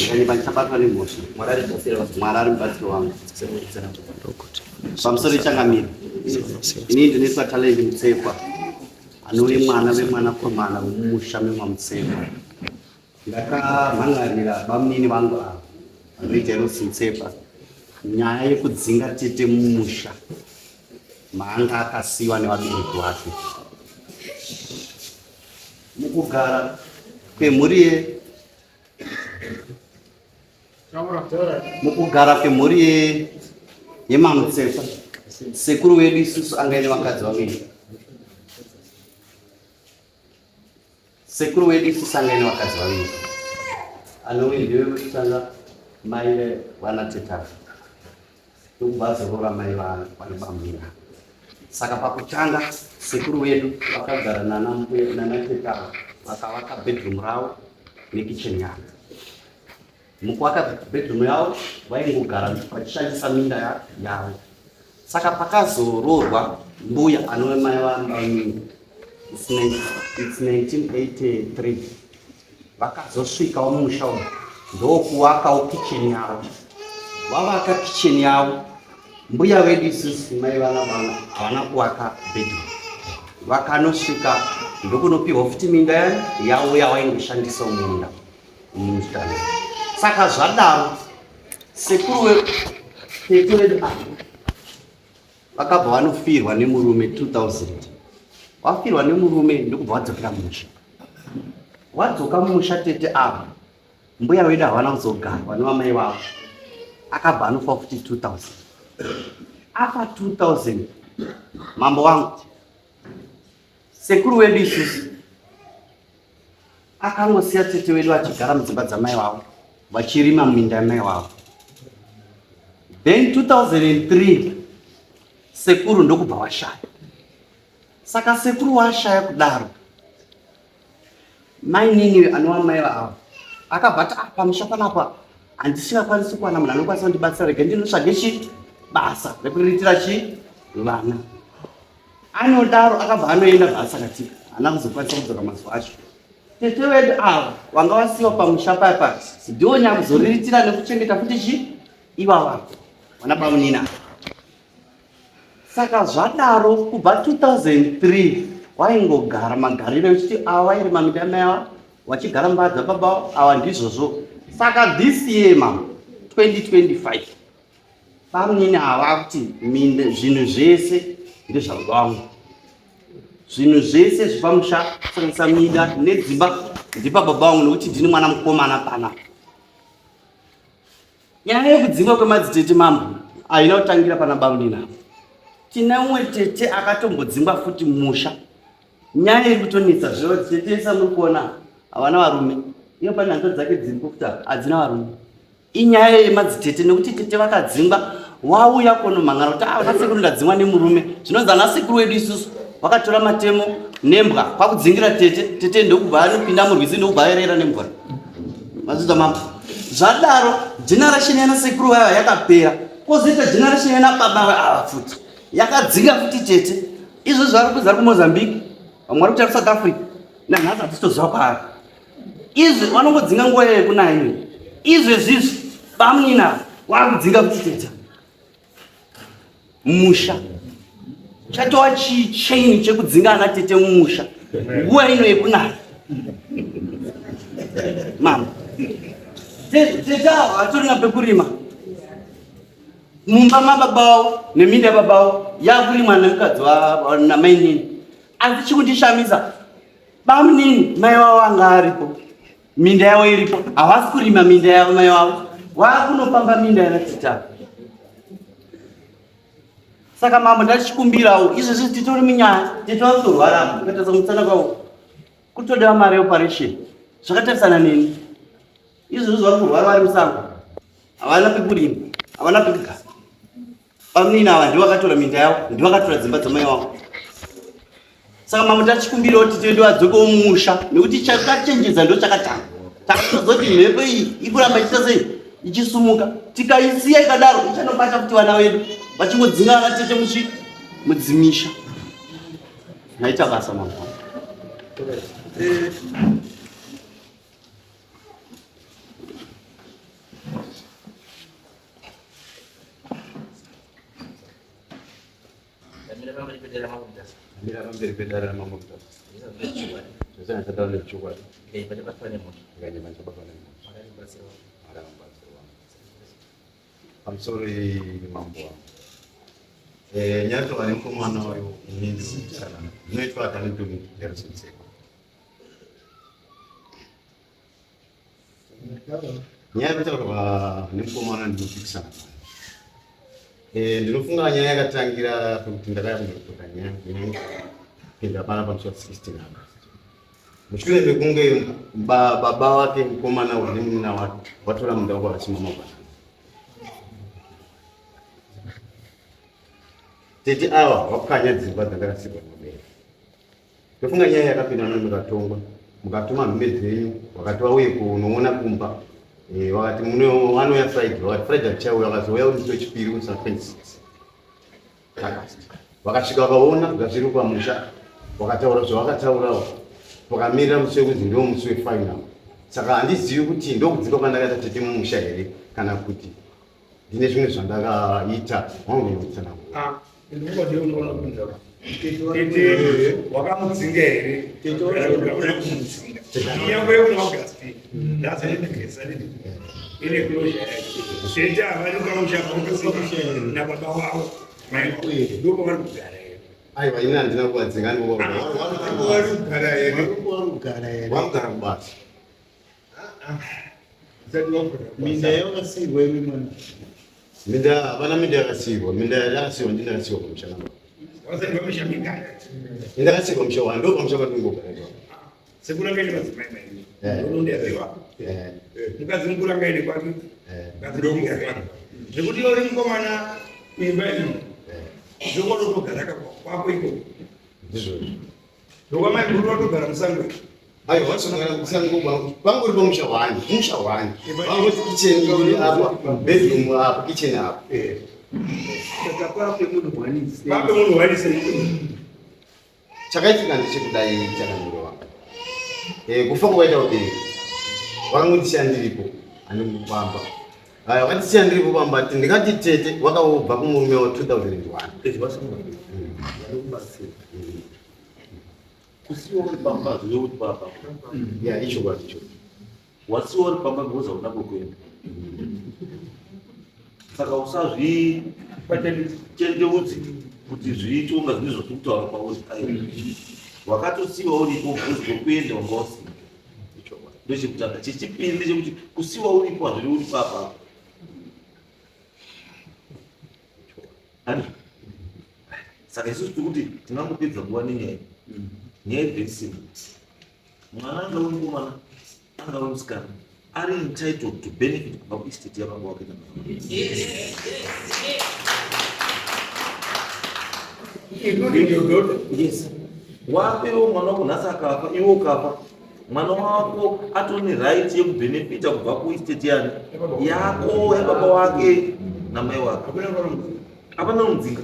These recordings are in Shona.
Ndikanyeba ndichabatwa nemhosva. Mwari ari mubatsiri wangu. Mwari ari mubatsiri wangu. Pamusoro changamire. Ini ndinoitwa Talent Mutsekwa. Anove mwana vemwanakomana wemumusha memwaMutsekwa. Ndakamhan'arira bamunini vangu ava vanoita Eros Mutsekwa nyaya yekudzinga tete mumusha maanga akasiyiwa nevabereki vake. Mukugara kwemhuri ye mukugara kwemhuri ye yemamutsefa sekuru wedu isusu anga ine vakadzi vaviri sekuru wedu isusu anga ine vakadzi vaviri anove ndiwe wekutanga mai vana tetava ndokubva azoroora mai vanobamwira saka pakutanga sekuru vedu vakagara nana mbuya nana tete ava vakavaka bedroom ravo nekitchen yavo mukuvaka bedroom yavo vaingogara vachishandisa minda yavo saka pakazoroorwa mbuya anove mai vambamunini it's 1983 Vakazosvikawo mumusha umu ndokuvakawo kitchen yavo. Vavaka kitchen yavo, mbuya vedu isusu mai vana vana havana kuvaka bedroom. Vakanosvika ndokunopihwa futi minda yavo yavaingoshandisa mumunda mumustani. Saka zvadaro sekuru tete vedu ava vakabva vanofirwa nemurume 2000 vafirwa nemurume ndokubva vadzokera mumusha wadzoka mumusha tete ava mbuya vedu havana kuzogara vane vamai vavo akabva anofa futi 2000 afa 2000 mambo wangu sekuru wedu isusu akangosiya tete wedu achigara mudzimba dzamai vavo vachirima muminda yamai vavo then 2003 sekuru ndokubva washaya Saka sekuru washaya kudaro mainini anova mai vavo akabva ati ah, pamusha panapa handisingakwanisi kuwana munhu anokwanisa kundibatsira rega ndinotsvage chi basa rekuriritira chi vana anodaro akabva anoenda basa katika haana kuzokwanisa kudzoka mazuva acho tete vedu ava vanga vasiwa pamusha paya paya ndiwo nyakuzoriritira nekuchengeta futi chi ivava vana bamunini Saka zvadaro kubva 2003 waingogara magariro echiti ava vairima minda yamai ava vachigara mumba dzababa ava ndizvozvo. Saka this year mama 2025 bamunini ava vakuti minda zvinhu zvese ndezvababa vangu zvinhu zvese zvepamusha kusanganisa minda nedzimba ndipababa vangu nekuti ndini mwana mukomana panapa. Nyaya yekudzingwa kwemadzitete mambo haina kutangira pana bamunini apa. Tine umwe tete akatombodzingwa futi musha. Nyaya iri kutonetsa zvino tete esa muri kuona havana varume. Iyo pane hanzvadzi dzake dziripo futi apa hadzina varume. Inyaya yemadzitete nekuti tete vakadzingwa wauya kunomhangana kuti ah vanasekuru ndadzingwa nemurume. Zvinonzi anasekuru wedu isusu vakatora matemo nembwa kwakudzingira tete tete ndokubva anopinda murwizi ndokubva aerera nemvura. Mazviita mambo. Zvadaro generation yana sekuru vaya yakapera. Kozoita generation yana baba ava futi. Yakadzinga futi tete. Izvo zvari kuzi ari kuMozambique, vamwe vari kuti ari South Africa. Nanhasi hatitoziva kwaari. Izvi vanongodzinga nguva yekunaya iyoyi. Izvezvizvi bamunina wakudzinga futi tete. Musha. Chatova chichain chekudzinga ana tete mumusha. Nguva ino yekunaya. Mama. Tete ava vatorina pekurima. Mumba mababa vavo neminda yababa vavo yakurimwa nemukadzi namainini. Asi chikundishamisa bamunini mai vavo anga aripo. Minda yavo iripo. Havasi kurima minda yavo mai vavo. Vakunopamba minda yana tete ava. Saka mambo ndachikumbirawo izvezvi titori munyaya tete vakutorwara ukatarisa mutsana kwavo kutodewa mari yeoperation zvakatarisana neni izvozvo vari kurwara vari musango havana pekurima havana pekugara Bamunini ava ndivo vakatora minda yavo, ndivo vakatora dzimba dzamai vavo. Saka mambo tachikumbirawo kuti tiende vadzokewo mumusha nekuti chakachenjedza ndo chakatanga. Takatozoti mhepo iyi ikuramba ichiita sei ichisumuka, tikaisiya ikadaro ichanobata kuti vana vedu vachingodzinga vana tete muchi mudzimisha. Maita basa mambo. Ndamira pamberi pedare ramambo Mutasa. Ndamira pamberi pedare ramambo Mutasa. Zvese ndachataura nezvechokwadi. Ndikanyeba ndabatwa nemhosva. Ndikanyeba ndichabatwa nemhosva. Mwari mubatsiri wangu. Mwari mubatsiri wangu. Pamusoro iyi mambo wangu. Eh, nyaya vari mukomana uyu inini ndinopisana. Zvinoitwa Danidumi Harrison Tseko. Nyaya yekutaurwa nemukomana ndinopikisana nayo. Eh, ndinofunga nyaya yakatangira pekuti ndakaya kunoripota nyaya pinda pana pamusi wa 16 August. Mushure mekunge baba wake mukomana uyu nemunina wake vatora munda wako vachimwa mabhanana. Tete ava vapwanya dzimba dzandakasikwa nevabereki. Ndofunga nyaya yakapinda mune mukatongwa mukatuma nhume dzenyu wakati vauye kunoona kumba eh, wakati anouya Friday wakati Friday achauya wakazouya uri musi wechipiri musi wa 26 August vakasvika vakaona zvazviri pamusha wakataura zvawakataurawo vakamirira musi wekunzi ndiwo musi wefinal saka handizivi kuti ndokudzika kwandakaita tete mumusha here kana kuti ndine zvimwe zvandakaita wangonyautsanangura ah, Tete wakamudzinga here? Nyangwe yekuna August ndazoendekesa ine closure yacho. Tete havani kamusha nababa wavo ndopavari kugara here? Aiwa ini handina kuvadzinga vari kugara here? Vari kugara kubasa. Minda yakasiirwa imi mwana. Minda hapana minda yakasiirwa. Minda yakasiirwa ndini ndakasiirwa pamusha namba. Ndakasiirwa musha wa ndo pamusha pandingogara ipapo. Sekuru angaende madzimai maini. Unondiziva. Mukadzi mukuru angaende kwake. Mukadzi mukuru kwake. Zvekuti uri mukomana kuimba iyi. Ndokwatotogara kwako ikoko. Ndizvozvo. Ndokwamai guru watogara musango. Aiwa vasogara musango pangori pamusha wani, musha wani. Vangoti kitchen iri apa, bedroom apa, kitchen apa. Saka pape munhu wani sei? Pape munhu wani sei? Chakaitika ndechekudai chakanyorwa wangu. Eh, kufa kwakaita ubereki. Vakangondisiya ndiripo, andikufamba. Aya vakandisiya ndiripo pamba ndikati tete vakabva kumurume wa 2001. Kusiwa uri pamba hazvirevi kuti papa. Yeah, ichokwadi ichokwadi. Wasiwa uri pamba because hauna kwekuenda. Saka usazvitendeudze kuti zviite unga zvine zvatiri kutaura kwauri. Aiwa. Wakatosiwa uripo because kwekuenda wanga usina. Ndochekutanga. Chechipiri ndechekuti kusiwa uripo hazvirevi kuti papa. Saka isusu tiri kuti tingangopedza nguva nenyaya nyaya iri very simple. Mwana angave mukomana angave musikana ari entitled to benefit kubva kuestate yababa wake namai. Including your daughter. Yes. Wako iwe mwana wako nhasi akafa iwe ukafa mwana wako atone right yekubhenefita kubva kuestate yani yako yababa wake namai wake. Hapana unodzinga.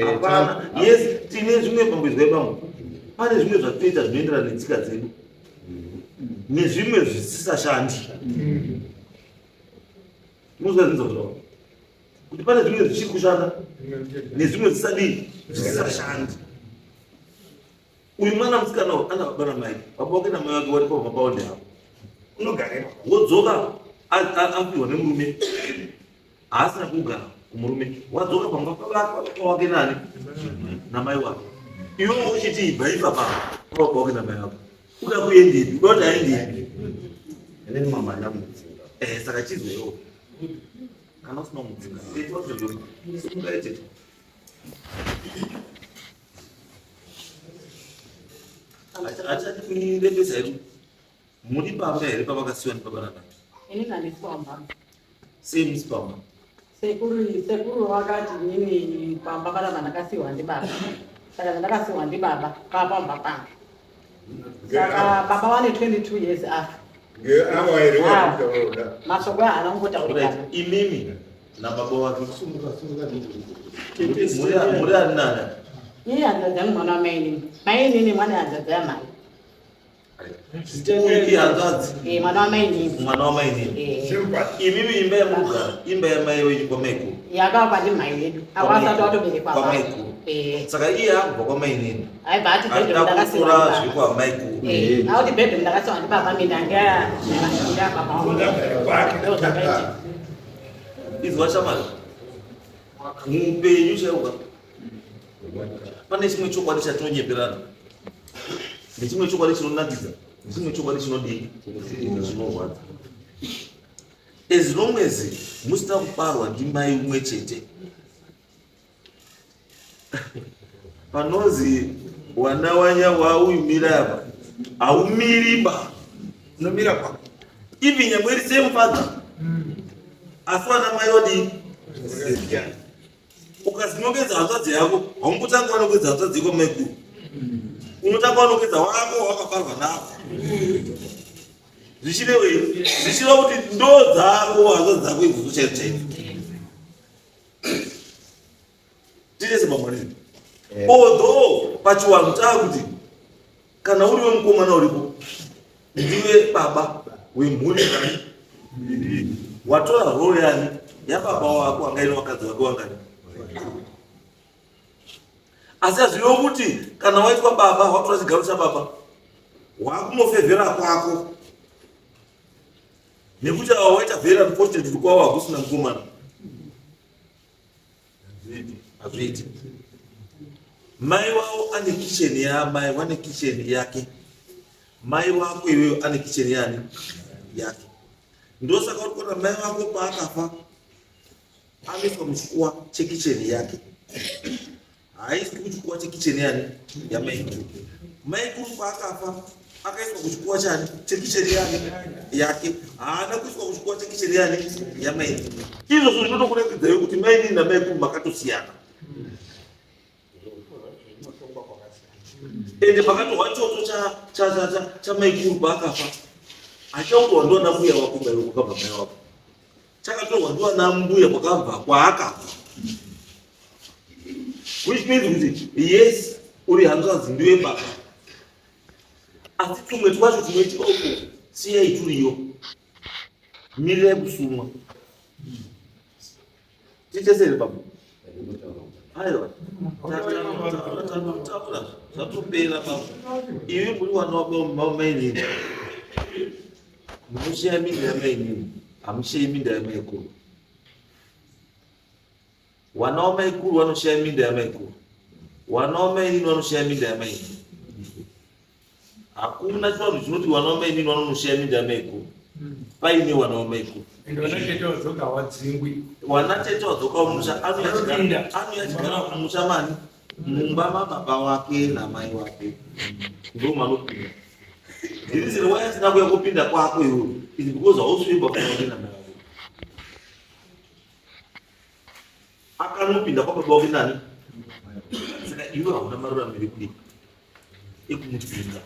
Hapana. Yes, tine zvimwe pamboizwa ipamwe. Pane zvimwe zvatinoita zvinoenderana netsika dzedu nezvimwe zvisisashandi. Unozwa zvinzwa zvavo kuti pane zvimwe zvichiri kushanda nezvimwe zvisadii zvisisashandi. Uyu mwana musikana uyu ana baba namai, baba wake namai wake waripo pamapaonde avo. Unogarema. Wodzoka apiwa nemurume haasina kugara kumurume wadzoka pamba pababa wake nani namai wake iwe uchiti ibva ipapa pababa wake namai wake uda kuendepi uda kuti aendepi Inini mama ndamudzinga. Eh, saka chizwewo kana usina kumudzinga tete Achati kuirembesa here? Muri pamba here pavakasiwa ndibaba namai? Ini handisi pamba. Sei musi pamba? Sekuru sekuru vakati inini pamba panapa ndakasiwa ndibaba. Saka zvandakasiwa ndibaba pamba pangu. Saka baba vane 22 years afa. Ngeawa here wakutaura? Mashoko haana kumbotaurikana. Imimi nababa wake muri ani nani? Iye hanzvadzi yangu mwana wamainini. Mainini mwana hanzvadzi yamai. Uyu hanzvadzi. Eh, mwana wamainini. Mwana wamainini. Eh. Imimi imba yamurikugara, imba yamai wenyu kwamaikuru. Yakavakwa ndimai vedu. Avo vasati vatoberekwa. Kwamaikuru. Eh. Saka iye akubva kwamainini. Aibva ati bedroom Achida ndakasiwa kutora ndibaba. zviri kwamaikuru. Eh, auti bedroom ndakasiwa ndibaba minda ngeya baba wangu. Ndoo zvakaitika. Izwa shamwari. Muupenyu chaiwo pane chimwe chokwadi chatinonyeperana nechimwe chokwadi chinonakidza nechimwe chokwadi chinodii chinorwadza. As long as musina kubarwa ndimai umwe chete, panonzi wana wanya wauyumira apa haumiriba, unomira kwako. Even nyangwe iri same father, asi wana mai wadii? Ukazinongedza hanzvadzi yako, haumbotanga wanongedza hanzvadzi yako maikuru, unotanga wanongedza wako wakabarwa navo. Zvichirevei? Zvichireva kuti ndo dzako hanzvadzi dzako idzodzo chaidzo chaidzo. Titese pamwanini, although pachiwanhu taakuti kana uriwe mukomana uripo ndiwe baba wemhuri, watora role yani yababa wako angaine vakadzi vake wangani. Asi hazvirevo kuti kana waitwa baba watora chigaro chababa wakunofevhera kwako, nekuti ava waita very unfortunate kuti kwavo hakusina mukomana. Hazviiti. Mai wavo ane kicheni yamai vane kicheni yake, mai wako iweyo ane kicheni yani yake. Ndosaka uri kuona mai wako paakafa anoiswa muchikuwa chekicheni yake, haiswi kuchikuwa chekicheni yani yamaikuru. Maikuru paakafa akaiswa kuchikuwa chani chekicheni yani yake, haana kuiswa kuchikuwa chekicheni yani yamaini. Izvozvo zvinotokuratidzayo kuti mainini namaikuru makatosiyana, ende pakatorwa choto chamaikuru paakafa hachautorwa ndiwana mbuya wako maiwe kwakabva mai wako, chakatorwa ndiwana mbuya kwakabva kwaakabva, which means kuti yes, uri hanzvadzi, ndiwe baba, asi tumwe twacho tunoitika uko siyai turiyo, mirirai kusumwa. Titesere baba. Aiwa, taura, zvatopera baba. Ivi muri wana wamainini, munoshiya minda yamainini, hamushiyi minda yamaikuru. Wana wamaikuru vanoshiya minda yamaikuru, wana wamainini vanoshiya minda yamainini. Hakuna chivanhu chinoti wana wamainini vanonoshiya minda yamaikuru paine wana wamaikuru. Ende vanatete vadzoka hawadzingwi. Wana tete wadzoka mumusha anouya achigara mumusha mani? Mumba mababa wake namai wake ndo manopinda. The reason why asina kuya kupinda kwako iwewe is because hausiwe baba wake namai wake. Akanopinda kwababa wake nani, saka iwe hauna maruramiro ekudii ekumudzinga.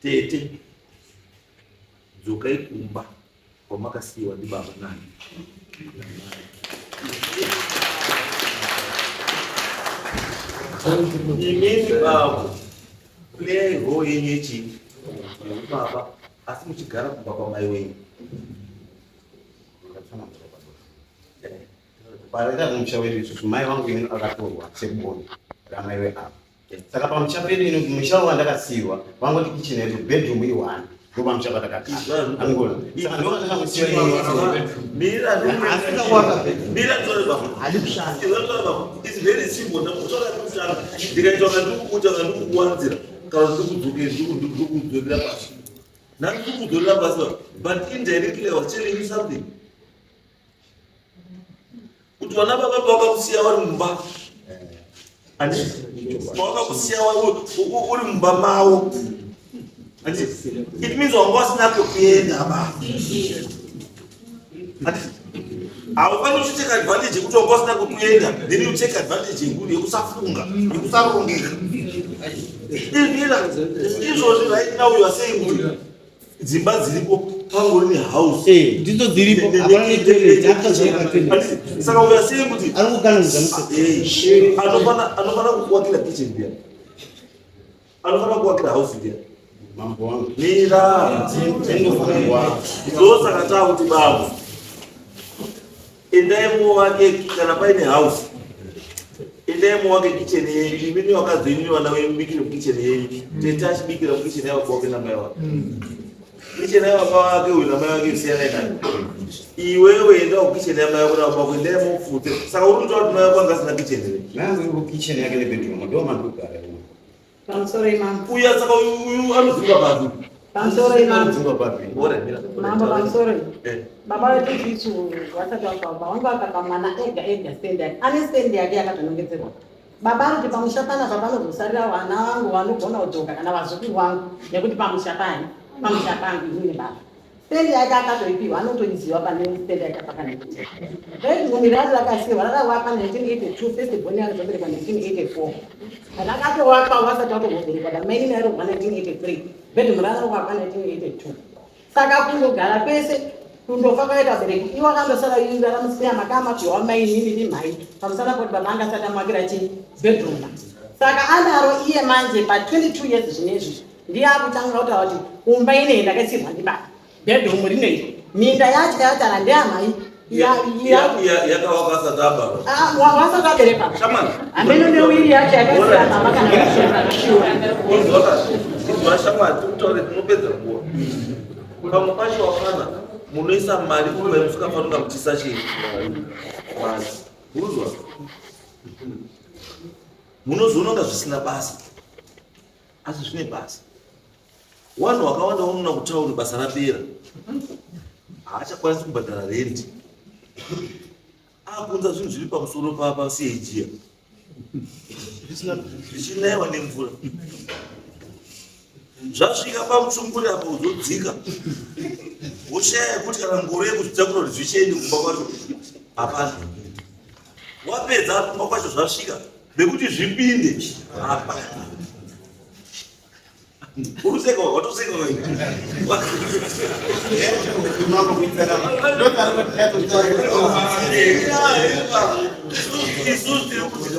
Tete, dzokai kumba kwamakasiyiwa ndibaba nani namai. Imimi babo, playai role yenyu yechii yekubaba, asi muchigara kumba kwamai wenyu. Paraita kumusha wedu isusu, mai vangu ini akatorwa seboni ramai veapa. Saka pamusha pedu ino, musha wandakasiyiwa vangoti kitchen yedu, bedroom i1, ndo pamusha patakagara. Angona saka ndo vandakamusiwa. Mira. Asingawaka bedroom. Mira, tore baba. Hadi kushanda. Izvozvo baba, it's very simple. Ndakutaura kutanga, ndikaita ndikukuta, ndikukuwanzira kana ndikudzokera, ndikudzorera pasi, ndandikudzorera pasi baba, but indirectly I was telling you something kuti vana baba pavakakusiya vari mumba, handiti? Pavakakusiya uri mumba mavo, handiti? It means wanga wasina kwekuenda ba, handiti? Haufaniri uchitake advantage yekuti wanga usina kwekuenda, then you take advantage yekusafunga, yekusarongeka. Ivira izvozvi, right now you are saying kuti dzimba dziripo pangori nehouse. Eh, ndidzo dziripo, hapana netoilet, akutozvaka toilet. Saka we are saying kuti Ari kukananidza muse. Anofana kuwakira kitchen ndiya, anofana kuwakira house ndiya. Mambo wangu. Mira. Ndinofanira kuwaka. Ndosaka taakuti babo, endai muwake. Kana paine house, Endai muwake kitchen yenyu, imi nevakadzi venyu nevana venyu mubikire mukitchen yenyu. Tete achibikira mukitchen yababa wake namai wake. Kitchen yababa wake uyu namai wake siyanai nayo. Iwewe enda kukitchen yamai wako nababa wako, endai mufute. Saka uri kutaura kuti mai wako anga asina kitchen here? Mai vangu iri kukitchen yake nebedroom ndo mandogara imomo. Pamusoro imambo. Uya saka uyu anodzinga papi? Pamusoro imambo. Anodzinga papi? Ora mira. Mambo pamusoro. Eh. Baba vedu isu vasati vafa baba vangu vakapa mwana ega ega stand yake. Ane stand yake yakatonongedzerwa. Baba anoti pamusha panapa panozosarira vana vangu vanogona kudzoka kana vazukuru vangu nekuti pamusha pani pamusha pangu inini baba. Stand yake akatoipiwa anotoiziva pane stand yake pakanongedzerwa. Bedroom racho rakasiiwa rakavakwa 1982 first born yakazoberekwa 1984. Rakatowakwa vasati vatomboberekwa damainini airobva 1983 bedroom rakavakwa 1982. Saka kundogara kwese kundofa kwaita vabereki iwo akandosara raramusiya makamapiwa mainini nemhai pamusana poti baba anga asati amuakira chii bedroom. Saka anaro iye manje pa 22 years zvinezvi ndiye akutanga kutaura kuti kumba inei ndakaisirwa ndibaba bedroom rinei minda yacho yatara ndeyamai Yakawaka asati abarwa. Wasati aberekwa. Shamani. Hameno newiri yacho yakaisira baba kana Inzwa shamwari, tikutaure tinopedza nguva. Pamwe pacho wakana munoisa mari nguva yamusingafanira kunga muchiisa chii? Mari. Uruzwa? Munozoona kunga zvisina basa. Asi zvine basa. Vanhu vakawanda vanoona kutaura basa rapera. Haachakwanisi kubhadhara rent. Akunza zvinhu zviri pamusoro pa CAG. Zvichinaiwa nemvura. Zvasvika pamutsunguri apo uzodzika. Woshaya yekuti kana ngoro yekuzvitakura kuti zvichiende kumba kwacho hapana. Wapedza kumba kwacho zvasvika nekuti zvipinde hapana. Uruseka watoseka wewe. Isusu tiri kuti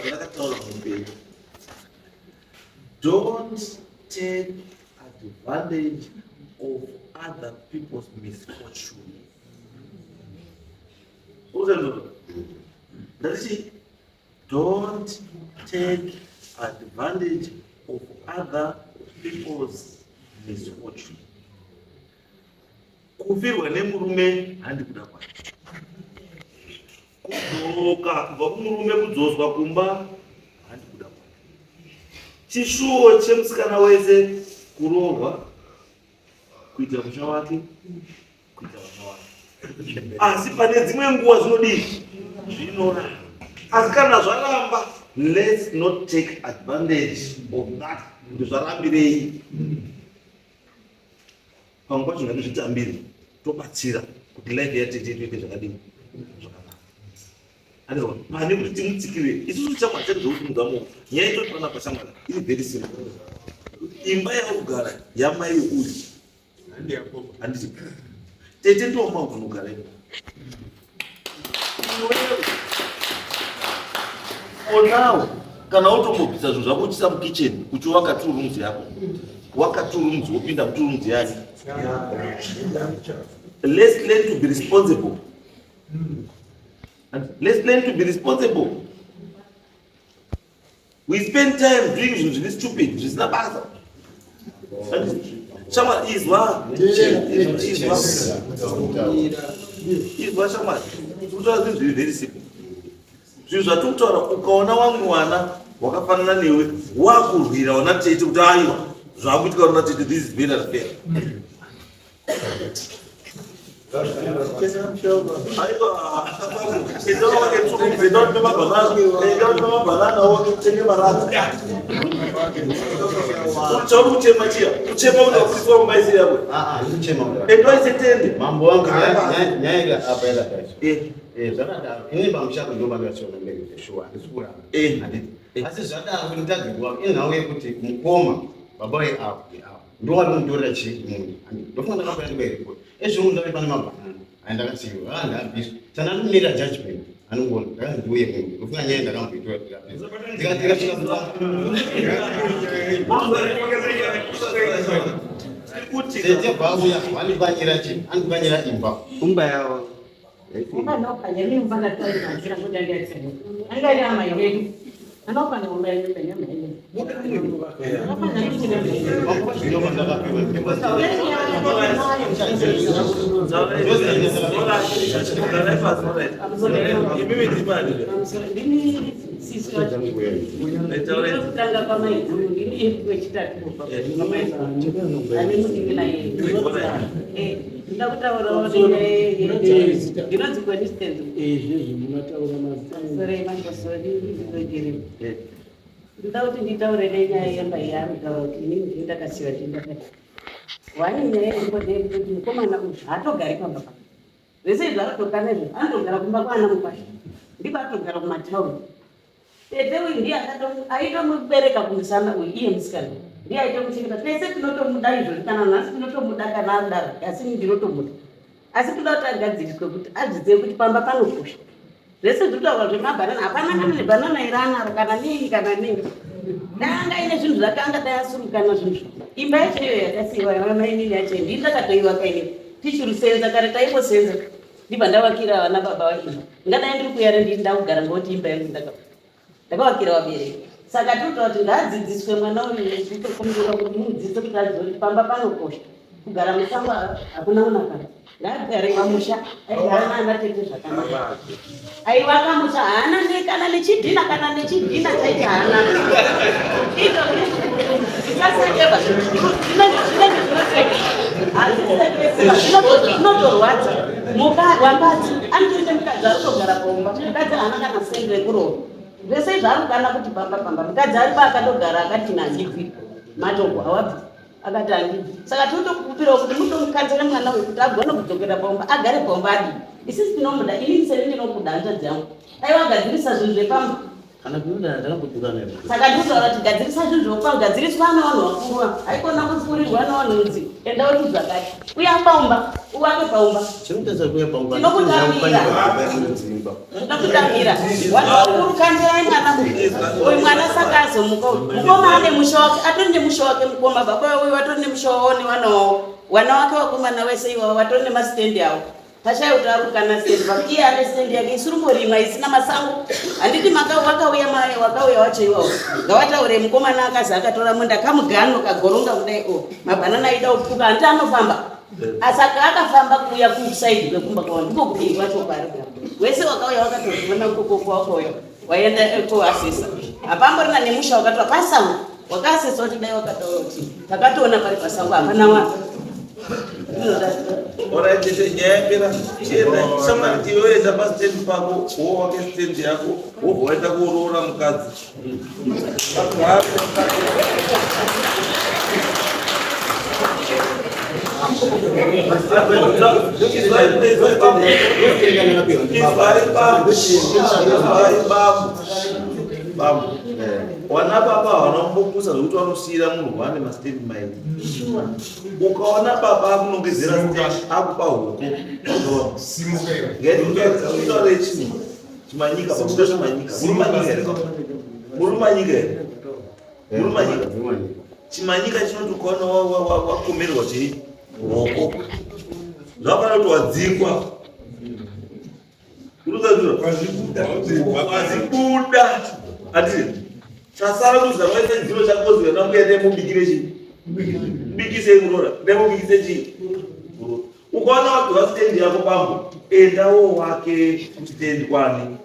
ndakataura muupenyu. Don't take advantage of other people's misfortune. Ndatichi don't take advantage of other people's misfortune. Kufirwa nemurume handi kuda kwake. Kudzoka kubva kumurume kudzoswa kumba handi kuda kwake. Chishuwo chemusikana wese kuroorwa, kuita musha wake, kuita vana wake. Asi pane dzimwe nguva zvinodii? Zvinoramba. Asi kana zvaramba, let's not take advantage of that. Kuti zvarambirei? Pamwe pacho ngatizvitambire tobatsira kuti life yatete itoite zvakadini? Zvakanaka. Andizwa pane kuti timutsikire isusu shamwari chati zvokusimudza maoko. Nyaya itori panapa shamwari iri very simple. Imba yauri yamai uyu handiti tete ndiwo mambo unogara imomo. For now kana utombobvisa zvinhu zvako uchiisa mukitchen uchiwaka two rooms yako waka two rooms wopinda mu two rooms yani. Let's learn to be responsible. And let's learn to be responsible. We spend time doing zvinhu zviri stupid zvisina basa. Shamwari izwa. Izwa. Izwa shamwari. Kutaura zvinhu zviri very simple. Zvinhu zvatiri kutaura ukaona wamwe wana wakafanana newe wakurwira wana tete kuti aiwa zvakuitika wana tete this is very unfair. Chauri kuchema chiya kuchema kuti wakuiswa mumba isiri yako endoise tende mambo wangu nyaya ika apa yakadai zvakadaro ini pamusha ndo pandakachiona mberi zveshuwa handisi kuramba handiti asi zvadaro kuti nditadze kuva inhau yekuti mukoma baba veavo neavo ndo vari kumutorera chii munhu ndofunga ndakambouya ndikuerepoti ezvino ndave pane mabhanana aya ndakasiyiwa aa ndaabviswa saka ndanomirira judgment anongoona ndakanzi ndiuye munhu ndofunga nyaya ndakamboitora ndikasvika tete bvauya vandipanyira chii andipanyira imba Umba yavo. Kutanga kwamaiguru ndini wechitatu ane munin'ina ndoda kutaurawo ndinonzi Constance. Izvezvi munataura mazita. Ndoda kuti nditaure nenyaya yemba yaanotaura kuti inini ndini ndakasiwa, ndini ndakati wani. Nyaya iripo ndeyekuti mukomana uyu haatogari pamba pa zvese izvi, arikutokana izvi, anotogara kumba kwaana mukwasha, ndiko atogara kumatauni. Tete uyu ndiye aitomubereka kumusana uyu, iye musikana ndiye aitomuchengeta. Tese tinotomuda izvozvi, kana nhasi tinotomuda kana adaro, asi ndinotomuda. Asi toda kuti agadziriswe kuti azvizive kuti pamba panokosha. Zvese zviri kutaurwa zvemabhanana, hapana kana nebhanana iri anaro, kana nei kana nei. Danga ine zvinhu zvake, angadai asurukana zvinhu. Imba yacho iyoyo yakasiyiwa yamamainini yacho, ndini ndakatoivaka inini tichirusenza kare, taimbosenza, ndibva ndavakira vana baba vaimba. Ngadai ndiri kuyare, ndini ndakugara ngokuti imba yangu ndakavakira vabereki. Saka tinotaura kuti ngaadzidziswe mwana uyu, kutokumbira kuti mumudzidzise kuti azive kuti pamba panokosha. Kugara musango hakuna kunaka. Ngaagare pamusha, aigara naana tete zvakanaka, aivaka musha. Haana kana nechidhina, kana nechidhina chaicho haana. Zvisasekeba, zvinenge zvinoseka, hazvisekesi, zvinotorwadza. Wambadzi anotoite mukadzi ari kutogara paumba, mukadzi haana kana sendi rekurova. Zvese izvo ari kukana kuti pamba pamba, mukadzi ari paakatogara akati nandibvi matoko awabvi, akati handibvi. Saka tinotokupirawo kuti mutomukanzere mwana uyu kuti agone kudzokera paumba, agare paumba. Adii? Isisi tinomuda, inini seni ndinokuda, hanzvadzi yangu. Aiwa, gadzirisa zvinhu zvepamba. Kana kunoda ndakambotukana. Saka ndinotaura kuti gadzirisa zvinhu zvopamba, gadziriswa navanhu vakuru. Haikona kupfuurirwa navanhu nzi enda uti zvakati, uya paumba, uwake paumba. Chinotadza kuuya paumba? Tinokutambira. Dzimba. Ndinokutambira vanhu vakuru, kanzirai mwana uyu. Mwana saka azomuka uyu mukoma ane musha wake, atori nemusha wake mukoma. Baba uyu vatori nemusha wavo nevana wavo, wana wake vakomana wese iwavo vatori nemasitendi avo. Pashaya kuti ari kukana stendi papi, iye ane stendi yake isiri kumborimwa, isina masango. Handiti wakauya mai wakauya wacho iwawo, ngawataure. Mukomana akazi akatora munda kamugano kagoronga kudai, o mabhanana aida kupfuka, handiti anofamba? Asaka akafamba kuuya kusaidi kwekumba kwavo, ndiko kudii kwacho kwaari kugara. Wese wakauya wakatozviona ukoko kwawakauya waenda koasesa, hapamborina nemusha wakatora pasango. Wakaasesa kuti dai wakataura kuti takatoona pari pasango, hapana wanhu. Alright, tete, nyaya yapera. Chienda shamwari, iwe enda pastendi pako, wowake stendi yako, wobva waenda kuroora mukadzi. Vagare mukadzi. Izwai bambo. Izwai bambo. Izwai bambo. Bambo. Wana baba havana kumbopusa zvekuti vanosiyira munhu wane mastendi mairi. Ukaona baba akunongedzera stand, akupa huku. Simuka iwe. Ngetaure chii? Chimanyika, pakuda chimanyika. Muri manyika here? Muri manyika here? Muri manyika. Chimanyika chinoti ukaona wakomerwa chii? Hoko. Zvakafanira kuti wadzingwa. Urikuzwa? Wazibuda. Wazibuda. Ati chasara kuzi vaise dziro chako zika nambuya nemubikire chii? Mubikise muroora. Nemubikise chii? Muroora. Ukaona wapiwa stendi yako bambo, endawo wake kustendi kwani.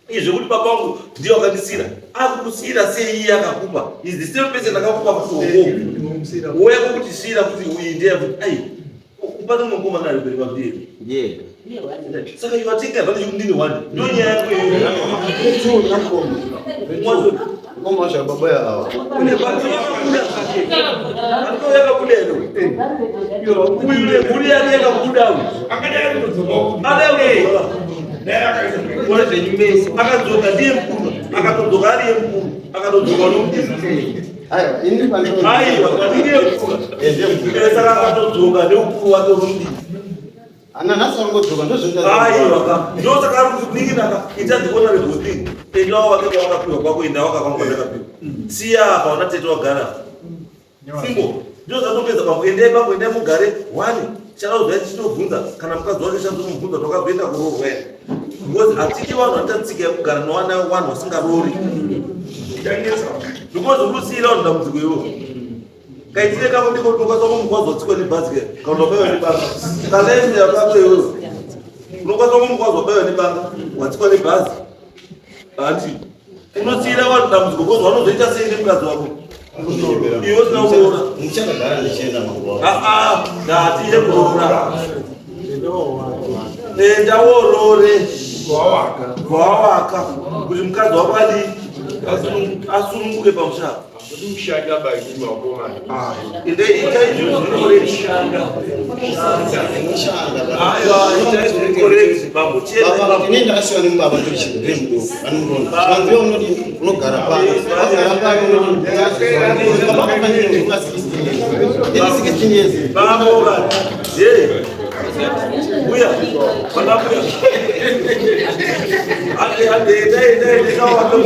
Izvo kuti baba vangu ndiye wakandisira, akukusiyira sei iye akakupa? Is the same person akakupa kuti uko wouya kukutisiyira kuti uyu ndiye kuti ai pane mukomana ari peri pamberi. Saka you are taking advantage kuti ndini one, ndo nyaya yako iyoyo. Mukoma wacho baba yawa. Kune vanhu vakabuda, vanhu vakabuda ino uyu nemhuri yake yakabuda uyu. Akadai kutodzoka. Adai kutodzoka. Dai akaisa. Kore zvenyu mese. Akadzoka ndiye mukuru, akatodzoka ari yemukuru, akatodzoka nomudiki. Aiwa, ini pandino. Aiwa, ndiye mukuru. Eh, ndiye mukuru. Eh, saka akatodzoka neukuru wake unomudiki. Ana nhasi vangodzoka ndozvinoita. Aiwa ka, ndosaka ari kuninginaka ita the honorable thing. Endawo wake kwawakapiwa kwako, enda waka kwangu kwandakapiwa. Siya apa una tete wagara. Simbo, ndozvatopedza bambo, endai bambo, endai mugare. One. Tichada tichitobvunza kana mukadzi wacho chazomubvunza kuti wakazoenda kuroorwa here, because hatidi vanhu vanoita tsika yekugara nevana vanhu vasingaroori, because uri kusiyira vanhu dambudziko iwo. Kaitire kako ndiko kuti ukwanisa kumukwadza watsikwa nebhazi ke kana wabaiwa nebanga kalaifstyle kako iwewe, unokwanisa kumukwadza wabaiwa nebanga, watsikwa nebhazi, handi unosiyira vanhu dambudziko, because vanozoita sei nemukadzi wako iwe usina kuroora? Muchakagara ndichienda makuva. Aa, ndati yekuroora, enda worore kwawaka kuti mukadzi wako adii, asununguke pamusha. Kushanda baini wakomana. Ende itai zvinhu zviri correct. Aiwa, itai zviri correct, bambo. Chienda. Ini ndakasiwa nemubaba ndiri mudoko anomuona vanziva unoti unogara pano, wagara pano unoti baba kafanira 16 years, ndini 16 years. Bambo va ye uya vana mbuya, ande ande, endai, endai, ndikawaka.